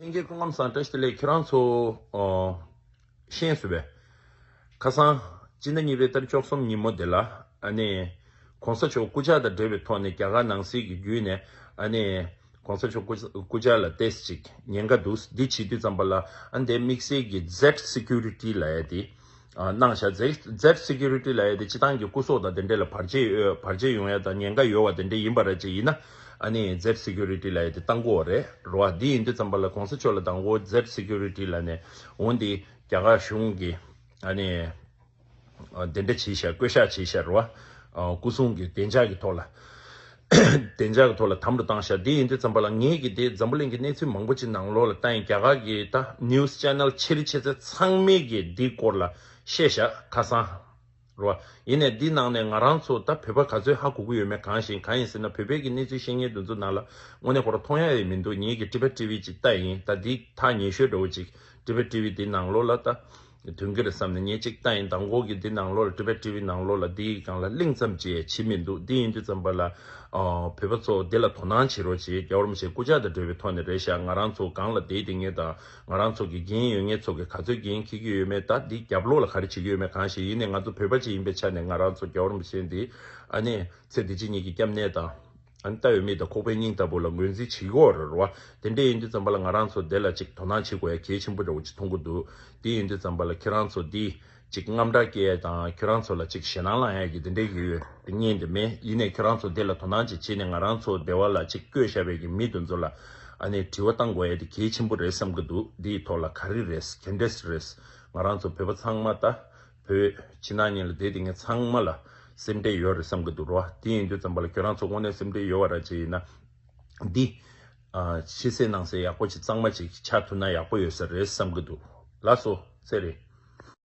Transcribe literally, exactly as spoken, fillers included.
ལྷན་རྒྱས་སྐུ་ཁམས་བཟང་། བཀྲ་ཤིས་བདེ་ལེགས། ཁྱེད་རང་ཚོ་ཨོ་ཤེས་སུ་བས། ཁ་སང་སྤྱི་ཟླ་གཉིས་པའི་ཏ་རིག་བཅུ་གསུམ་ཉིན་མོ་དེ་ལ་ཨ་ནི་༸གོང་ས་མཆོག་སྐུ་ཕྱག་དང་འབྲེལ་བའི་ཐོག་ནས་རྒྱ་གར་ནང་སྲིད་ཀྱི་བརྒྱུད་ནས་ཨ་ནི་༸གོང་ས་མཆོག་སྐུ་སྐུ་ཕྱག་ལ་ཏོག་ཙམ་ཅིག་ཉེན་ཁ་འདུག་འདི་བྱེད་དུས་ཙམ་པ་ལ་ཨ་ནི་དེ་དམིགས་བསལ་གྱི་Z Security ལབ་ཡ་དེ་ཨ་གནང་བཞག Z Z Security ལབ་ཡ་དེ་སྤྱི་བཏང་གི་སྐུ་སྲོག་དང་དེ་འདྲས་ལ་བར་ཆད་ཡོད་བར་ཆད་ཡོང་ཡ་དང་ཉེན་ཁ་ཡོད་བ་དེ་འདྲས་ཡིན་པ་ར་ཅིག་ཡིན་ན་ཨ་ནི་Z Security ལབ་ཡ་དེ་བཏང་དགོས་བ་རེད་རོ། འདི་ཡིན་དུས་ཙམ་པ་ལ་༸གོང་ས་མཆོག་ལ་དང་པོ་Z Security ལབ་ནས་འོན་ཏེ་རྒྱ་གར་གཞུང་གི་ཨ་ནི་ཨ་དེ་འདྲ་བྱས་ཤག་བསྐོ་བཞག་བྱས་ཤག་རེད་བ། ཨ་སྐུ་སྲུང་གི་བདེ་འཇགས་ཀྱི་ཐོག་ལ། བདེ་འཇགས་ཀྱི་ཐོག་ལ་དམ་དུ་བཏང་ཤག་འདི་ཡིན་དུས་ཙམ་པ་ལ་ངེད་ཀྱིས་དེ་འཛམ་བུ་གླིང་གི་གནས་ཚུལ་མང་པོ་ཅིག་ནང་ལོགས་ལ་ལྟ་ཡིན། རྒྱ་གར་གྱི་ད་news channel ཆེ་རི་ཆེ་ཚད་ཚང་མས་ཀྱིས་འདིའི་སྐོར་ལ་བཤད་ཤག་ཁ་སང་རེད་བ། ཡིན་ནའི་འདི་ནང་ནས་ང་རང་ཚོ་ད་བོད་པ་ག་ཚོད་ཧ་གོ་གི་ཡོད་མེད་གང་ཞིག་གང་ཡིན་ཟེར་ན་བོད་པའི་གི་གནས་ཚུལ་བཤད་མཁན་དེ་ཚོ་ནང་ལ་དངོས་གནས་ཁོ་རང་མཐོང་ཡ་ཡི་མི་འདུག་ངེད་ཀྱིས་Tibet TV ཅིག་ལྟ་ཡིན། ད་འདི་ཐག་ཉེ་ཤོས་འདྲ་བོ་ཅིག Tibet TV འདི་ནང་ལོགས་ལ་ད། དོན་གྱི་རེད་བསམ་ནས་ངས་གཅིག་ལྟ་ཡིན། དང་པོ་གི་འདི་ནང་ལོགས་ལ་Tibet TV ནང་ལོགས་ལ་འདིའི་སྒང་ལ་གླེང་ཙམ་ཅིག་བྱེད་མི་འདུག་འདི་ཡིན་དུས་ཙམ་པ་ལ་ཨ་བོད་པ་ཚོ་འདི་ལ་དོ་སྣང་བྱེད་རོགས་བྱེད། རྒྱལ་བ་རིན་པོ་ཆེ་སྐུ་ཕྱག་དང་འབྲེལ་བའི་ཐོག་ནས་རེད་ཤག་ང་རང་ཚོ་སྒང་ལ་བསྡད་དེ་ངས་དང་ང་རང་ཚོ་གི་འགན་ཡོད་མཁན་ཚོ་གི་ག་ཚོད་འགན་འཁྱེར་གྱི་ཡོད་མེད། ད་འདི་རྒྱབ་ལོགས་ལ་ག་རེ་བྱེད་ཀྱི་ཡོད་མེད་གང་ཞིག་ཡིན་ནའི་ང་ཚོ་བོད་པ་ཅིག་ཡིན་པའི་ཆ་ནས་ང་རང་ཚོ་རྒྱལ་བ་རིན་པོ་ཆེ་འདི་ཨ་ནི་ཚེ་འདི་ཕྱི་གཉིས་ཀྱི་སྐྱབས་གནས་དང་། ཨ་ནི་ལྟ་བའི་མིག་དང་ཁོག་པའི་སྙིང་ལྟ་བུ་ལ་ངོས་འཛིན་བྱེད་ཀྱི་ཡོད་རེད་རོ། དེ་འདྲ་ཡིན་དུས་ཙམ་པ་ལ་ང་རང་ཚོ་དེ་ལ་ཅིག་དོ་སྣང་བྱེད་དགོས་ཡ་གལ་ཆེན་པོ་འདྲ་བོ་ཅིག་མཐོང་གི་འདུག་དེ་ཡིན་དུས་ཙམ་པ་ལ་ཁྱེད་རང་ཚོ་འདི་ཅིག་དངངས་སྐྲག་སྐྱེ་ཡ་དང་ཁྱེད་རང་ཚོ་ལ་ཅིག་ཞེད་སྣང་ལངས་ཡ་གི་དེ་འདྲའི་གི་ཡོད་དེ་ངས་འདི་མེད། ཡིན་ནའི་ཁྱེད་རང་ཚོ་དེ་ལ་དོ་སྣང་ཅིག་བྱས་ནས་ང་རང་ཚོ་སྡེ་བ་ལ་ཅིག་བསྐོས་བཞག་པའི་གི་མི་དེ་ཚོ་ལ་ཨ་ནི་དྲི་བ་བཏང་དགོས་ཡ་དེ་གལ་ཆེན་པོ་རེད་བསམ་གི་འདུག་འདིའི་ཐོག་ལ་ག་རེ་རེད། ག་འདྲས་རེད། ང་རང་ཚོ་བོད་པ་ཚང་མ་ད། བོད་ཕྱི་ནང་གཉིས་ལ་བསྡད་དེ་ངས་ཚང་མ་ལ་སེམས་ཁྲལ་ཡོད་རེད་བསམ་གི་འདུག་རོ། དེ་ཡིན་དུས་ཙམ་པ་ལ་ཁྱོད་རང་ཚོ་དངོས་གནས་སེམས་ཁྲལ་ཡོད་པ་ར་ཅིག་ཡིན་ན། འདི། ཕྱི་གསལ་ནང་གསལ་ཡག་པོ་ཅིག་གཙང་མ་ཅིག་ཆགས་ཐུབ་ན་ཡག་པོ་ཡོད་ས་རེད་བསམ་གི་འདུག་ལགས་སོ། ཚེ་རིང་།